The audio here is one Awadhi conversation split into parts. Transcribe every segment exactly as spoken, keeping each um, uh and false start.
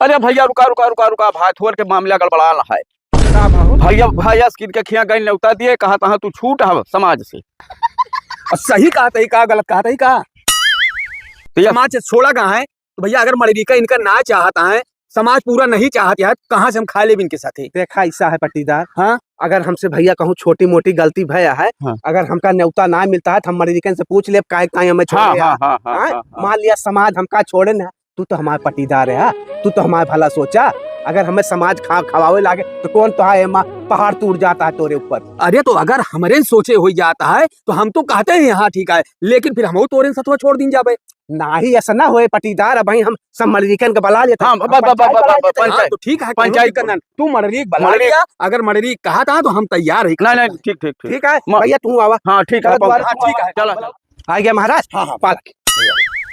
अरे भइया, रुका, रुका, रुका, रुका, भाई, थोर के मामला गड़बड़ाल है। का भाव? भइया, भइया, स्किन के खिया गई नेवता दिए, कहा तहाँ तू छूट हव समाज से। और सही कहत ही का, गलत कहत ही का? तो ये समाज से छोड़ा कहाँ है? तो भइया, अगर मड़रीका इनका ना चाहत है, समाज पूरा नहीं चाहत है, तो कहाँ से हम खाए लेब इनके साथे? देखा, ऐसा है पट्टीदार। हाँ? अगर हमसे भइया कहूँ छोटी मोटी गलती भया है, हाँ। अगर हमका नेवता ना मिलता है, तो हम मड़रीकन से पूछ लेब, काहे, काहे हमें हाँ, छोड़े हाँ, है? हाँ, हाँ, हाँ? हाँ, हाँ। मान लिया, समाज हमका छोड़े ना, तू तो हमार पट्टीदार है, हाँ? तू तो हमार भला सोचा। अगर हमें समाज खा, खवावे लागे, तो कौन तो है, एमा पहाड़ टूट जाता है तोरे ऊपर। अरे, तो अगर हमरे सोचे हो जाता है, तो हम तो कहते हैं, हाँ, ठीक है, लेकिन फिर हमहू तोरे सथवा छोड़ दीन जाबे। नाही, ऐसा ना होए पट्टीदार, अबहीं हम सब मड़रीकन के बला लेते हैं। हाँ, ब-, ब-, ब-, पंचायत ब-, ब-, बला ब-, लेते हैं। पंचायत। हाँ, तो ठीक है, कोनो पंचायत। दिक्कत ना। तू मड़रीक बला मड़रीक। लिया, अगर मड़रीक कहा था तो हम तैयार ही। नहीं, नहीं, ठीक, ठीक, ठीक। ठीक है, म-, भइया तू आवा। हाँ, ठीक है, चलो, दुआरे हाँ, तू ठीक आवा। है। चलो, चलो। आ गया महाराज? हाँ, हाँ। पालक।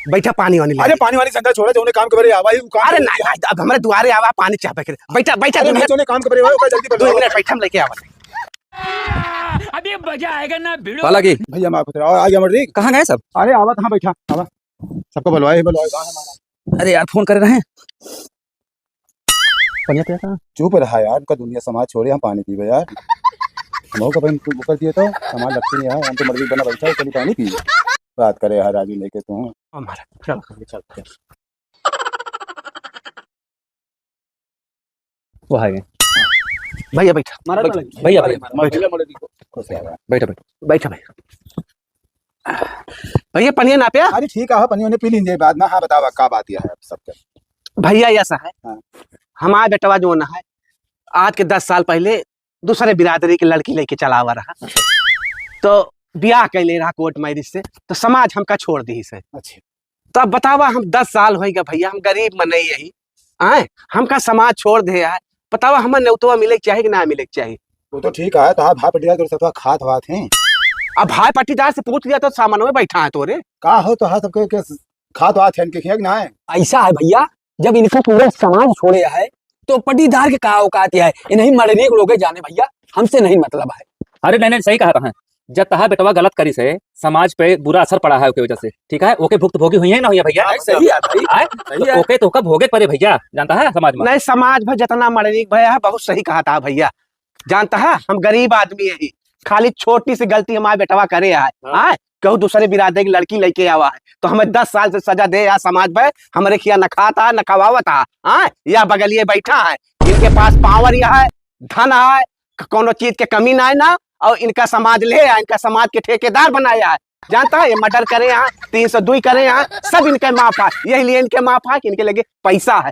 बैठा, पानी वानी ले अरे, ले। पानी वानी संदा छोड़ा, जौने काम के बरे आवा, ही काम अरे, के नहीं, नहीं, अब हमरे दुआरे आवा, पानी चाह के। बैठा, बैठा, अरे, दो नहीं, मिनट। जौने काम के बरे आवा, ओका जल्दी दो बोलवा। मिनट बैठा, हम लेके आवा। अभी मजा आएगा ना भिड़ो। पालक जी। भइया, माफ करा, आ गया मड़रीक। कहाँ गए सब? अरे, आवा, कहाँ बैठा? आवा। सबको बुलवाए, बुलवाए, कहाँ है हमारा? अरे यार, फोन करे रहे। पनिया पिया था। चुप रहा यार, उनका दुनिया समाज छोड़े, हम पानी पीबे यार। हम का भाई, तू ऊपर दिए तो समाज लगती नहीं है, हम तो मड़रीक बना बैठा है, चलिए पानी पी। बात करे यार, राजू लेके तू। हमारा, चल, चल, चल। वो आ गए। भइया, बैठा। मारा बैठा। ना लगी। भइया, भइया, मारा, मारा। बैठा। खुश रहो। बैठा, बैठा। बैठा, भइया। भइया, पनिया ना पिया? अरे, ठीक है, पनिया उन्हें पी लीजिए बाद में। हाँ, बतावा, का बात यह है अब सबके? भइया, ऐसा है, हाँ। हमारा बेटवा जो ना है, आज के दस साल पहले दूसरे बिरादरी के लड़की लेके चला आवा रहा। तो ब्याह कैले रहा कोर्ट मैरिज से, तो समाज हमका छोड़ दी से। अच्छा। तो अब बतावा, हम दस साल होइगा भइया, हम गरीब मनई यही, आए, हमका समाज छोड़ दे आए, बतावा, हमें नेवतवा मिले के चाही कि ना मिले के चाही? वो तो ठीक है, तो हाँ, भाई पट्टीदार तोरे सथवा खात वात हैं। अब भाई पट्टीदार से पूछ लिया तो सामने में बैठा है तोरे। का हो तो हाँ, सबके के खात वात हैं इनके खिया कि ना है? ऐसा है भइया, जब इनको पूरा समाज छोड़े है, तो पट्टीदार के का औकात है? इन्हीं मड़रीक लोग जाने भइया, हमसे नहीं मतलब है। अरे नहीं, नहीं, सही कहा रहा है। जब तहा बेटवा गलत करी से, समाज पे बुरा असर पड़ा है ओके वजह से, ठीक है? ओके भुक्तभोगी हुई है ना हुई है भइया? हाँ, सही है भाई। आए? सही तो है। ओके तो ओका भोगे के पड़े भइया, जानता है समाज में। नहीं, समाज भर जितना मड़रीक भया है, बहुत सही कहा था भइया। जानता है, हम गरीब आदमी है, खाली छोटी सी गलती हमारे बेटवा करे है, हाँ। आए? कहूँ दूसरे बिरादरी की लड़की लेके आवा है, तो हमें दस साल से सजा दे या समाज भर, हमरे खिया न खाता, न खवावत है, आए? या बगलिए बैठा है, इनके पास पावर यह है, धन है, क-, कौनो चीज के कमी ना है ना, और इनका समाज ले आया, इनका समाज के ठेकेदार बनाया है। जानता है, ये मर्डर करे यहाँ, तीन सौ दुई करे यहाँ, सब इनके माफ है। यही लिए इनके माफ है कि इनके लगे पैसा है।